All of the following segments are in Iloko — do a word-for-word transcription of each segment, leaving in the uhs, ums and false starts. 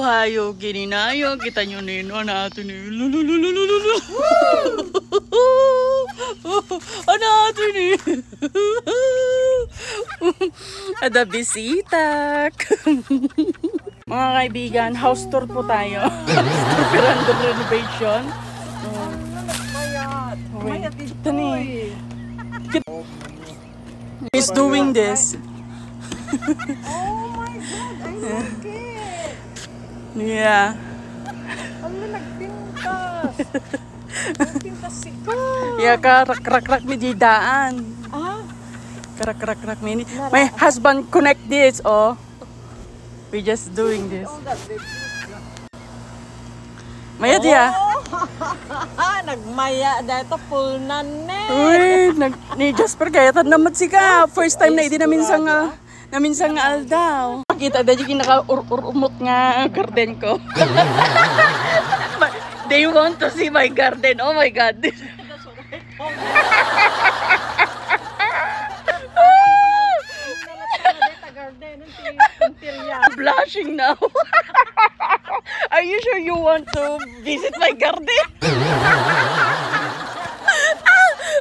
Ayo, kininayo, kita nyo nino, ano ato ni? Lulululululu. Ano ato ni? Ada bisita. Mga kaibigan, house tour po tayo. House tour, veranda renovation. Mayat. Wait. Mayat ito Ito ni. eh. He's doing this. Oh my God, I like it. Yeah. Ala, nagpintas. Nagpintas si ka. Yeah, karak-rak-rak mi di daan. Ah? Karak-rak-rak mi ni. My husband connect this, oh. We just doing this. Maya diya. Oh! Nagmaya dito, full na ne. Uy, nag, ni Jasper, kaya tan naman sika. First time na idi naminsan nga, naminsan nga aldaw. Pakita da yung naka-ur-urumot nga garden ko. They want to see my garden. Oh my God. Garden, ang tingin, ang tirya. Blushing now. Are you sure you want to visit my garden?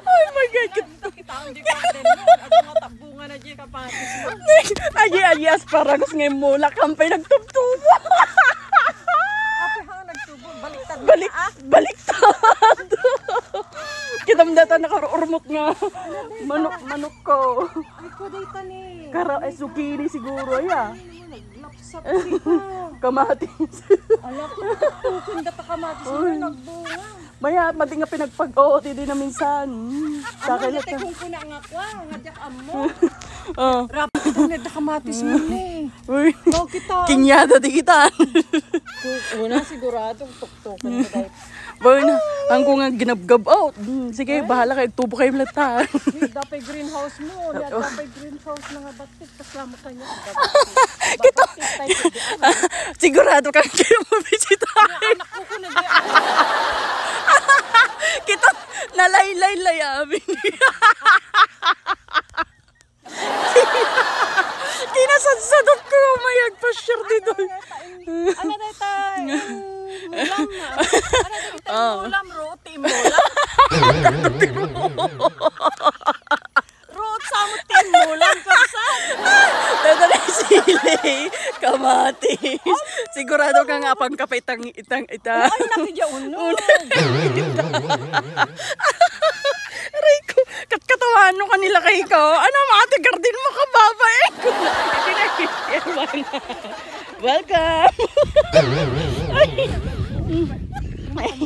Oh my God. Kita, kita ang di garden mo. Ano nga tabungan na di kamatis mo? Ayi, ayi, asparagus nga mula, kampay nagtubtubo. Ape ha, nagtubo. Baliktad na, Balik, ah. Baliktad. Kitam data nakaurmot nga. Manok, manok ko. Ay, ko day tani. Kara, ay, zucchini siguro, ya. Ay, naglapsap si ka. Kamatis. Ala, tuktukon data kamatis mo Uy. Nagbunga. Maya, madi nga pinagpag-, oo, di, di na minsan. Hmm. Ano, Sa akin dati ito. Kung kuna nga kwa, nga diak ammo. Oh. Rapat ko nga da kamatis mo ni. Uy. Ikaw kita. Kinyada di kita. Ku-, una sigurado, tuktukon ko dahil. Boy, na, ang ko nga ginabgab out. Hmm, sige, Ay. Bahala kayo, tubo kayo lahat, ha? Ni, dapay greenhouse mo. Ni, Oo. Dapay greenhouse na nga batis. Kasama ka niya. Kita. Batis tayo, di ano. Sigurado ka kayo mabisita. Nga anak ko ko na di ako. Kita, nalaylay-lay, amin. Kinasadsadot ko, may agpa-share dito. Ano na tayo? Ulam na. Ano na tayo? Oh. Ulam, roti, ulam. Roti, ulam. Roti, samo, ulam, kapsat. Dada na sili, kamatis. Sigurado ka nga pang kapitang Itang, ita. Ay, nakidya unod. Aray ko, katkatawa no kanila kay ko. Ano, mga ate garden mo ka, baba, eh? Welcome.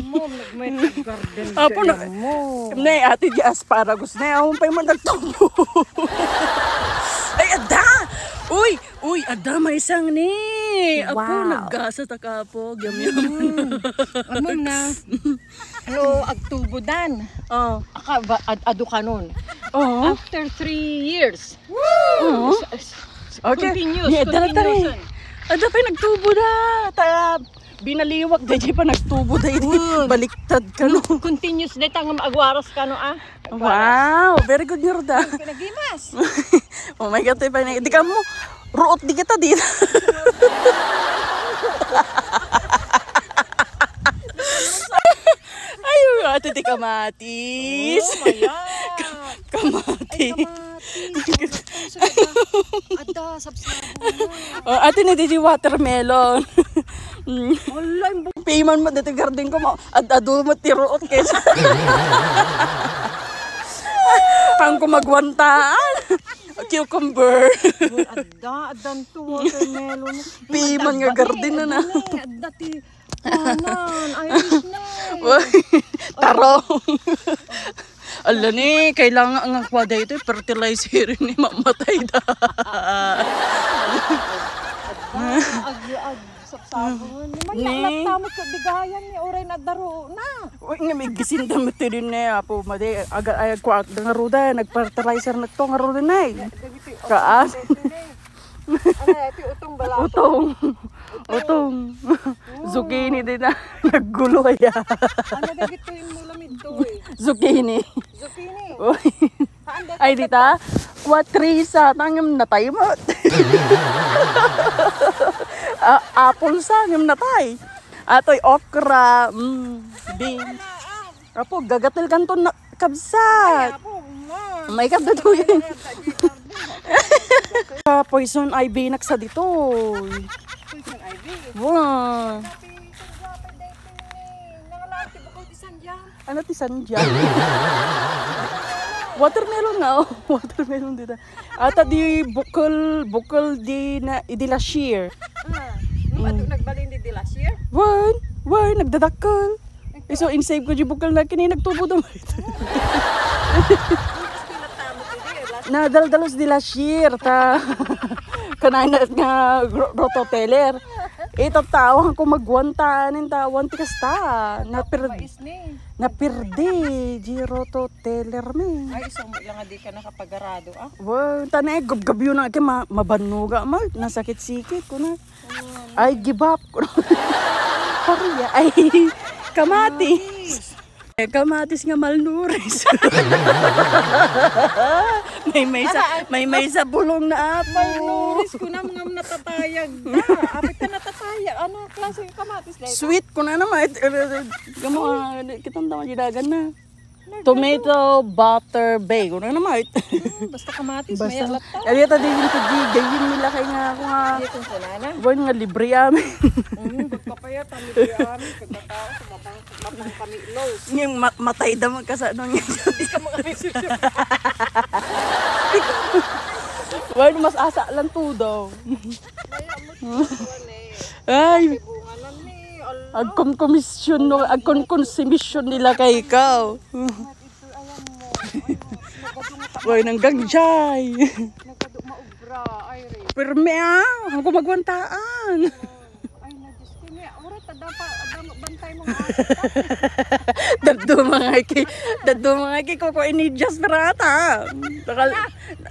Mom, nagmay garden Apo na. Mo. Ne, ate di asparagus na. Awan pa yung nagtubo. Ay, ada! Uy, Uy, adda maysang ni. Apo, wow. Naggasa ta ka, apo. Yum, yum. Mm. Amo na. Ano, agtubo dan. Oh. Aka, ba, ad, adu kanon. Oo. After three years. Oo. S-, s-, Okay. Continuous, ni, adda na continuous. Adda pa yung nagtubo na. Ta, binaliwak, dahil pa nagtubo, dahil Good. Baliktad ka, no? Continuous, dahil tang agwaras ka, no, ah? Wow, very good, Nurda. Pinagimas. Oh my God, tayo pa na. Di ka mo, ruot di kita, di. Ay, ate, di kamatis. Oh, maya. Ka-, kamatis. Ay, kamatis. Ada, sabsabo. Oh, ate, ni di watermelon. Mm. Wala, yung Piman mo, dito garden ko mo. Ad-, adu mo, tiruot, kaysa. Ang kumagwantaan. Cucumber. Uy, adda, addan to, watermelon. Piman nga garden na na. Adda, adda ti, kuanan, Irish na eh. Uy, tarong. Ala ni, kailangan nga kwa da ito, fertilizer ni mamatay da. Adda, ag, ag, Sabsabon. Ni man Ni. Yak, nagtamot sa bigayan ni uray na daro na. Uy, nga may gisinda mo ti din eh, apo, madi, aga, ay, kwa, nga ruda, nag-fertilizer na to, nga ruda na eh. Kaas. Ano, ito utong bala. Utong. Utong. Zucchini din na. Naggulo ya. Ano, dagito yung mula midto eh. Zucchini. Zucchini. Uy. Haan, dagito Ay, di ta? What, Risa? Tangem natay met. Ah, apple sa, ngem natay. Atoy okra, mm, beans. Apo, gagatel kanton na, kabsat. Apo, ma. May kabda to yun. Ah, poison ivy naksa ditoy. Poison ivy. Wow. Nangalati ba ko di sandyan? Ano ti sandyan? Watermelon nga, oh. Watermelon dita. Ata di bukol, bukol di na, di la shear. Ah, nung adu nagbalin di, di la shear? Wen, wen, nagdadakkel. Isu, in-save ko di bukol na kini nagtubo daw. Nadaldalos di la shear, ta. Kanay na nga ro-, rototeller. Ita tawang ko magwantaan, ta, wan ti kasta. Napir-, napirdi, di rototeller mi. Ay, isu mo lang nga di ka nakapagarado, ah. Wow, tanay, gabgabyo na, kaya ma-, mabannuga, ma-, nasakit-sikit ko na. Ay, give up. Paria. Ay, kamatis. Eh, kamatis nga malnourished. May, may sa, may, may sa bulong na apay, no? Malnourished ko na, mga natatayag na. Apit ka natatayag. Ano klase ng kamatis, dahil? Sweet ko na naman. Gamo, ah, kitang tama, gidagan na. Tomato butter bake. Ano naman? Hmm, basta kamatis, basta, maya latta. Ay, ito din yung pagigayim nila kay nga ako nga. Di kung kunana. Buwan nga libre amin. Hmm, pagkapayat, kami di amin. Pagkatao, sa mapang, mapang kami lows. Yung ma-, matay daw magkasano niya. Di ka mga misusunod. Buwan, mas asa lang to daw. Maya mo, tuwan eh. Ay. May bunga na ni. Ala. Agkonkomisyon no, agkonkonsumisyon nila kay ikaw. Way, nanggang jay. Nagkadu maubra, ay, re. Pirmi, ah. Ang gumagwantaan. Ay, na, Diyos ko, niya. Ora, ta, dapat, adam-, bantay mo nga. Daduma nga ki, daduma nga ki, kuko ini Jasper ata. Nakal-,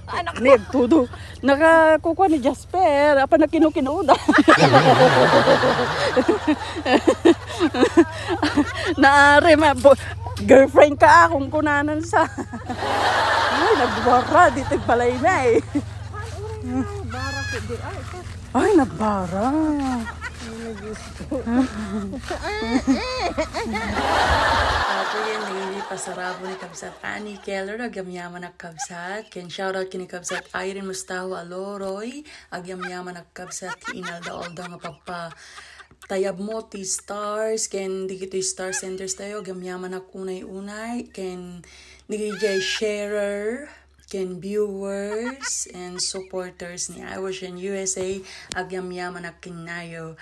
anak ni, tudo. Nakakukuha ni Jasper. Apa na kinukinuda? Naari, ma-, bo-, girlfriend ka, akong kunanan sa. Ay, nagwara, di tagbalay na eh. Bara ko di, ay, ito. Ay, nagbara. Ay, Diyos ko. Ako yan, naging pasarabo ni Kabsat Annie Keller, agyamyaman a kabsat. Ken shoutout kini Kabsat Irene Mustawa Aloroy, agyamyaman a kabsat, ti inaldaw-aldaw nga pagpatayabmo ti stars, ken dagiti star senders tayo, agyamyaman a unay-unay, ken dagiti sharer, ken viewers and supporters ni iWatch and U S A, agyamyaman a kenkayo.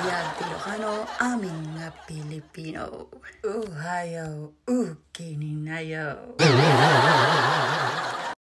Biag ti Ilocano, amin nga Pilipino. Uhayo, ukininayo.